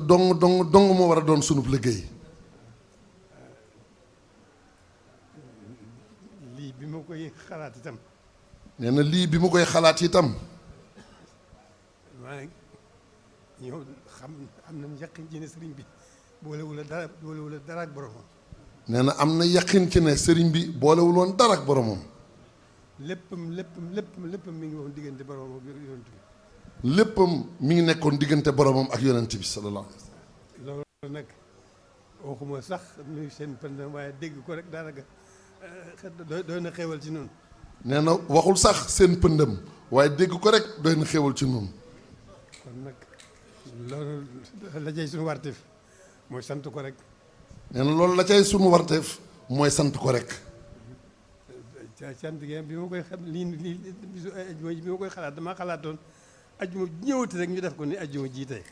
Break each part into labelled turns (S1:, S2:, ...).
S1: dong moo war a doon sunub liggéey.
S2: lii bi ma koy xalaat itam.
S1: nee na lii bi mu koy xalaat itam.
S2: maa ñëw am nañ yaqin ci ne sëriñ bi boolewul dara ak boromam.
S1: nee na am na yaqin ci ne sëriñ bi boolewul woon dara ak boromam.
S2: léppam mi ngi woon diggante boromam ak yonent bi.
S1: léppam mi ngi nekkoon diggante boromam ak yonent bi sallallahu alayhi wa sallam.
S2: loolu nag waxuma sax nuyu seen pënd waaye dégg ko rek daanaka doy na xéewal ci noonu.
S1: nee na waxul sax seen pëndam waaye dégg ko rek doy na xéewal ci noonu.
S2: kon nag loolu la cay suñu warteef mooy sant ko rek.
S1: nee na loolu la cay sunu warteef mooy sant ko rek.
S2: sant gi bi ma koy xam lii bisu ajjuma bi ma koy xalaat damaa xalaatoon ajjuma ju ñëwati rek ñu def ko ni ajjuma ji tey.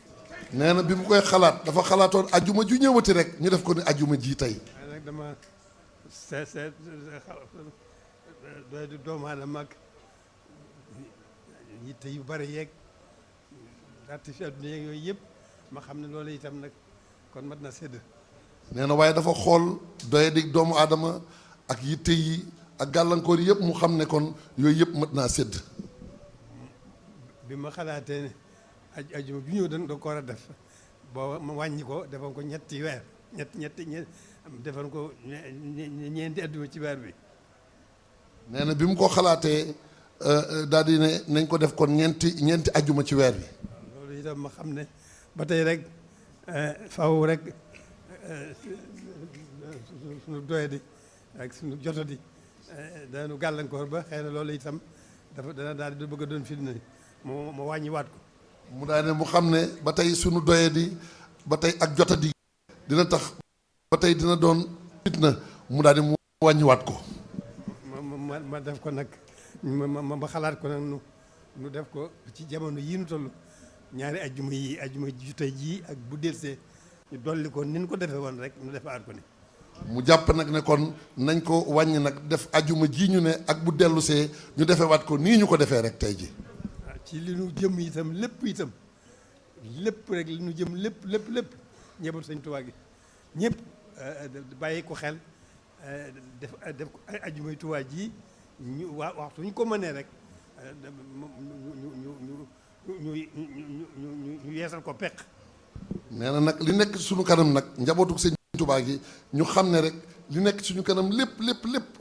S1: nee na bi mu koy xalaat dafa xalaatoon ajjuma ju ñëwati rek ñu def ko ni ajjuma ji tey.
S2: waaye nag dama seet doy di doomu aadama ak yitte yu bari yeeg artifice adduna yeeg yooyu yëpp ma xam ne loolu itam nag kon mat na sédd.
S1: nee na waaye dafa xool doye di doomu aadama ak yitte yi ak gàllankoor yëpp mu xam ne kon yooyu yëpp mat naa sédd.
S2: bi ma xalaatee ne ajuma ju ñëw da ko war a def boo ma wàññi ko defoon ko ñetti weer defoon ko ñeenti ajuma ci weer bi.
S1: nee na bi mu ko xalaatee daal di ne nañ ko def kon ñeenti ajuma ci weer bi.
S2: loolu itam ma xam ne ba tey rek faw rek suñu doyadi ak suñu jotadi dañu gàllankoor ba xëy na loolu itam dana daal di bëgg a doon fitna mu wàññiwaat ko.
S1: mu daal ne mu xam ne ba tey suñu doyadi ba tey ak jotadi dina tax ba tey dina doon fitna mu daal di mu wàññiwaat ko.
S2: ma def ko nag ma xalaat ko nag nu def ko ci jamono yii nu toll ñaari ajjuma ji tey jii ak bu delsee ñu dolli ko ni ñu ko defee woon rek ñu defaat ko ni.
S1: mu jàpp nag ne kon nañ ko wàññi nag def ajjuma ji ñu ne ak bu dellusee ñu defewaat ko nii ñu ko defee rek tey ji.
S2: ci li nu jëm itam lépp rek li nu jëm lépp ñëbal Sëñ Tuubaa gi ñëpp bàyyi ko xel def ko ajjumay Tuubaa ji ñu waxtu ñu ko mënee rek ñu yeesal ko peq.
S1: nee na nag li nekk suñu kanam nag njabootu Sëñ Tuubaa gi ñu xam ne rek li nekk suñu kanam lépp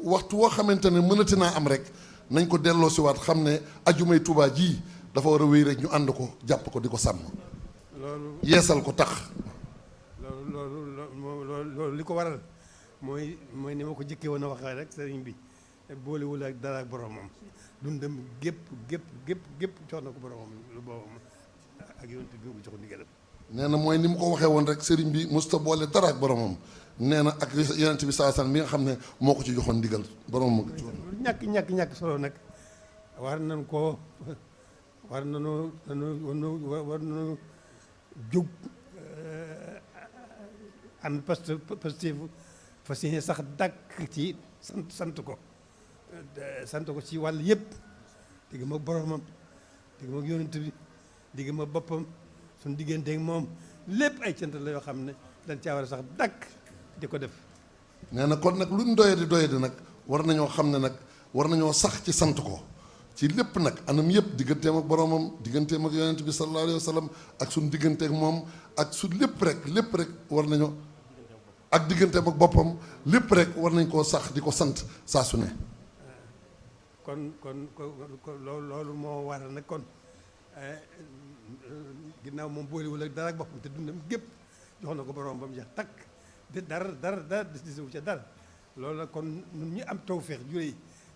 S1: waxtu woo xamante ne mënati naa am rek nañ ko delloo si waat xam ne ajjumay Tuubaa ji dafa war a wéy rek ñu ànd ko jàpp ko di ko sàmm.
S2: loolu
S1: yeesal ko tax.
S2: loolu li ko waral mooy ni ma ko jëkkee woon a waxee rek sëriñ bi boolewul ak dara ak boromam dundam gépp jox na ko boromam lu boobam ak yonent bi mu jox ndigalam. nee
S1: na mooy ni mu ko waxee woon rek sëriñ bi musta boole dara ak boromam nee na ak yonent bi saa mi nga xam ne moo ko ci joxoon ndigal boromam.
S2: ñàkk solo nag war nañoo jóg ànd positif fas yéene sax dàkk ci sant ko ci wàll yëpp digg ma boromam digg ma yonent bi digg ma boppam suñu digganteeg moom lépp ay cant la yoo xam ne dañ caa war a sax dàkk di ko def.
S1: nee na kon nag luñ doyadi nag war nañoo xam ne nag war nañoo sax ci sant ko ci lépp nag anam yëpp digganteem ak boromam digganteem ak yonent bi sallallahu alayhi wa sallam ak suñu digganteeg moom ak su lépp rek war nañoo ak digganteem ak boppam lépp rek war nañ koo sax di ko sant saa su ne.
S2: kon loolu moo waral nag kon ginnaaw moom boolewul ak dara ak boppam te dundam gépp jox na ko borom ba mu jeex takk de dara desiwu ca dara loolu nag kon ñun ñu am tawfeex juree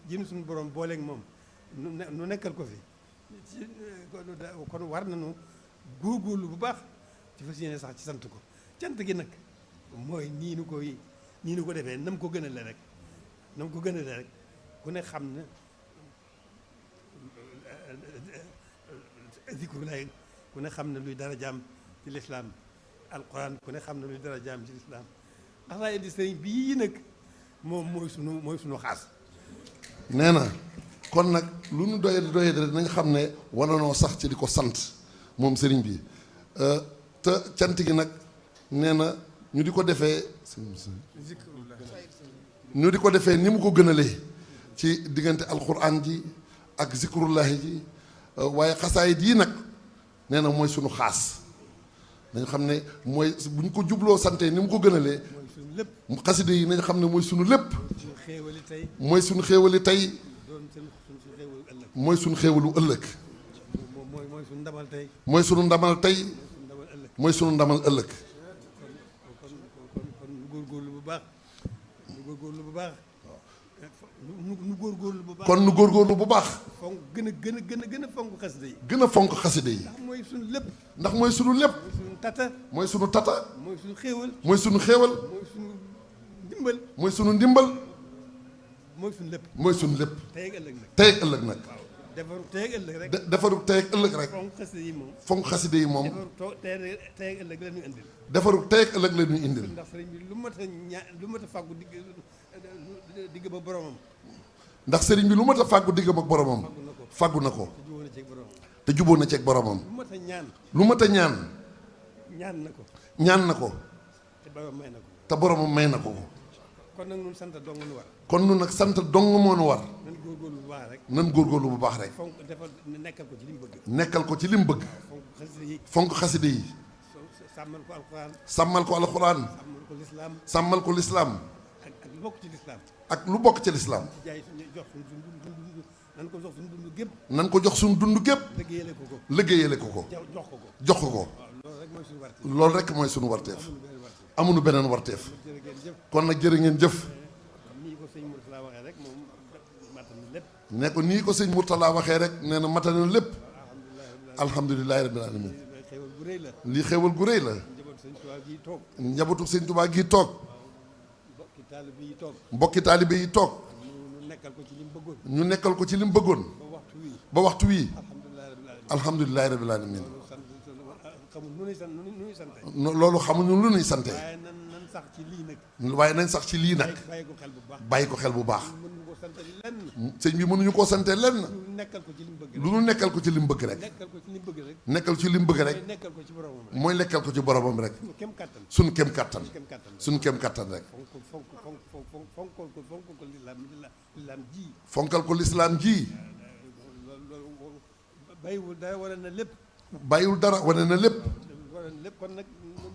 S2: jëm suñu borom booleeg moom nu nekkal ko fi kon war nañu góorgóorlu bu baax ci fas yéene sax ci sant ko cant gi nag mooy nii nu ko defee nam ko gënale rek ku ne xam ne zikru laay ku ne xam ne luy dara jaam ci lislaam alquran ku ne xam ne luy dara jaam ci lislaam xasaa indi sëriñ bii nag moom mooy sunu xaas.
S1: nee na kon nag lu nu doyadi rek nañ xam ne war na noo sax ci di ko sant moom sëriñ bi te cant gi nag nee na ñu di ko defee ñu di ko defee ni mu ko gënalee ci diggante alxuraan ji ak zikrullahi ji waaye xasaayit yi nag nee na mooy sunu xaas nañu xam ne mooy bu ñu ko jubloo sante ni mu ko gënalee xaside yi nañu xam ne mooy sunu lépp mooy sunu xéewali tey mooy sunu xéewalu ëllëg
S2: mooy sunu ndamal tey
S1: mooy sunu ndamal tey mooy sunu ndamal ëllëg
S2: kon nu góorgóorlu bu baax nu góorgóorlu bu baax nu góorgóorlu bu baax
S1: kon nu góorgóorlu bu baax
S2: fonk gën a fonk xasida yi
S1: gën a fonk xaside yi
S2: ndax mooy sunu lépp
S1: ndax mooy sunu lépp
S2: mooy sunu tata
S1: mooy sunu tata
S2: mooy sunu xéewal
S1: mooy sunu xéewal
S2: mooy sunu ndimbal
S1: mooy sunu ndimbal
S2: mooy sunu lépp
S1: mooy sunu lépp
S2: tey ak ëllëg nag
S1: tey ak ëllëg nag
S2: defaru tey ak ëllëg rek
S1: defaru tey ak ëllëg rek
S2: fonk xasida yi moom
S1: fonk xaside yi moom
S2: defaru tey ak ëllëg la ñu indil
S1: defaru tey ak ëllëg la ñuy indil
S2: ndax sëriñ bi lu mat a fàggu digg ba boromam
S1: ndax sëriñ bi lu mat a fàggu diggam ak boromam fàggu na ko te jubóo na ceeg boromam
S2: lu mat a ñaan
S1: lu mat a ñaan
S2: ñaan na ko
S1: ñaan na ko
S2: te borom may na ko
S1: te boromam may na ko ko
S2: kon nag ñun sant dong nu war
S1: kon nu nag sant dong moo nu war
S2: nan góorgóorlu bu baax rek
S1: nan góorgóorlu bu baax rek
S2: fonk defal nekkal ko ci li mu bëgg
S1: nekkal ko ci li mu bëgg
S2: fonk xasida yi
S1: fonk xaside yi
S2: sàmmal ko alxuraan
S1: sàmmal ko alxuraan
S2: sàmmal ko lislaam
S1: sàmmal ko lislaam
S2: ak lu bokk ci lislaam
S1: ak lu bokk ci lislaam
S2: jaay suñu jox suñu dund nan ko jox suñu dund gépp
S1: nan ko jox suñu dund gépp
S2: liggéeyale ko ko
S1: liggéeyale ko ko
S2: jox ko ko
S1: jox ko ko
S2: loolu rek mooy suñu warteef
S1: loolu rek mooy suñu warteef amuñu beneen warteef
S2: jërë ngeen jëf
S1: kon nag jërë ngeen jëf
S2: nii ko sëñ Mourtala waxee rek moom mat na lépp
S1: ne ko nii ko sëñ Mourtala waxee rek nee na matale na lépp alhamdulilahi rabbil alamin
S2: xéewal bu rëy la
S1: lii xéewal gu rëy la
S2: njaboot sëñ Tuubaa gi toog
S1: njabootu sëñ Tuubaa gi toog
S2: mbokki taalibe yi toog
S1: mbokki taalibe yi toog
S2: ñu nekkal ko ci li mu bëggoon
S1: ñu nekkal ko ci li mu bëggoon
S2: ba waxtu wii
S1: ba waxtu wii alhamdulilahi rabbil alamin
S2: xamul nu nuy sante
S1: loolu xamuñu lu nuy sante
S2: waaye nan sax ci lii nag
S1: waaye nañ sax ci lii nag
S2: bàyyi ko xel bu baax
S1: bàyyi ko xel bu baax
S2: mënuñu ko sante lenn
S1: sëñ bi mënuñu koo sante lenn
S2: ñu nekkal ko ci li mu bëgg
S1: lu nu nekkal ko ci li mu bëgg rek
S2: nekkal ko ci li mu bëgg rek
S1: nekkal ci li mu bëgg rek
S2: nekkal ko ci boromam rek
S1: mooy nekkal ko ci boromam rek
S2: kem kàttan
S1: suñ kem kattan
S2: kem kàttan
S1: suñ kem kattan rek
S2: fonkal ko lislaam ji
S1: fonkal ko lislaam ji
S2: loolu bàyyiwul dara wane na lépp
S1: bàyyiwul dara wane na lépp
S2: wane na lépp kon nag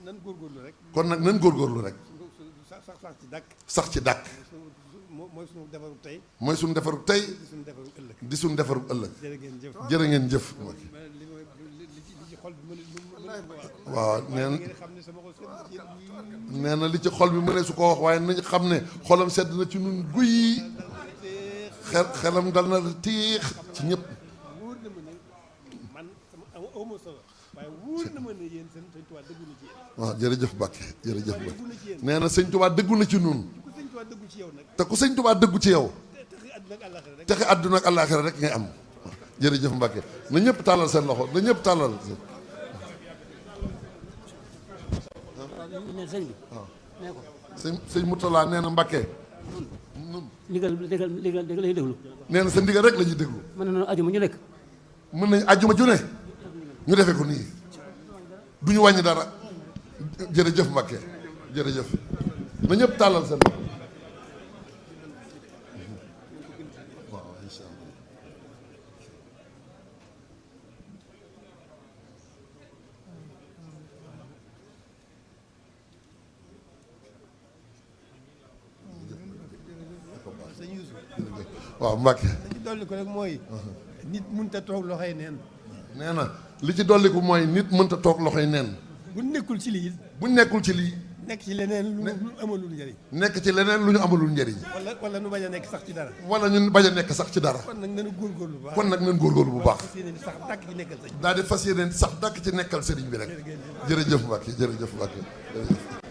S2: nan góorgóorlu rek
S1: kon nag nan góorgóorlu rek
S2: sax ci dàkk
S1: sax ci dàkk
S2: mooy suñu defaru tey
S1: mooy suñ defaru tey
S2: di suñu defaru ëllëg
S1: di suñ defaru ëllëg
S2: jërë ngeen jëf
S1: jërë ngeen jëf
S2: li ci xol bi mën ko wax
S1: waaw nee na
S2: ngeen xam ne sama xol sedd ci yéen
S1: nee na li ci xol bi mu ne su ko wax waaye nañ xam ne xolam sedd na ci nun guy xelam dal na tiix ci ñëpp
S2: wóor na ma ne man sama awma solo waaye wóor na ma ne yéen seen Sëñ Tuubaa dëggu na ci yéen
S1: waaw jërëjëf Mbàkke jërëjëf Mbàkke nee na sëñ Tuubaa dëggu na ci nun
S2: ku Sëñ Tuubaa dëggu ci yow nag
S1: te ku sëñ Tuubaa dëggu ci yow
S2: texi àdduna ak àllaaxira rek
S1: texe àdduna ak àllaaxira rek ngay am jërëjëf Mbàkke na ñëpp tàllal seen loxo na ñëpp tàllal
S3: sëñ bi nee ko
S1: sëñ Mourtala nee na Mbàkke
S3: ndigal la ñuy déglu
S1: nee na sa ndigal rek la ñuy déglu
S3: mën na ajuma ñu nekk
S1: mën nañ ajjuma ju ne ñu defee ko nii du ñu wàññi dara jërëjëf Mbàkke jërëjëf na ñëpp tàllal seen loxo waaw incha allah
S2: sëñ Yuusu
S1: waaw Mbàkke
S2: li ci dolli ko rek mooy nit mënut a toog loxoy neen
S1: nee na li ci dolliku mooy nit mënta toog loxoy neen
S2: bu nekkul ci lii
S1: bu nekkul ci lii
S2: nekk ci leneen lu amalul njëriñ
S1: nekk ci leneen lu ñu amalul njëriñ
S2: wala nu bañ a nekk sax ci dara
S1: wala ñun bañ a nekk sax ci dara
S2: kon nag nañu góorgóorlu bu baax
S1: kon nag nañ góorgóorlu bu baax
S2: fas yéene sax dàkk ci nekkal sëñ
S1: daal di fas yéene sax dàkk ci nekkal sëriñ bi rek jërëjëf Mbàkke jërëjëf Mbàkke jërëjëf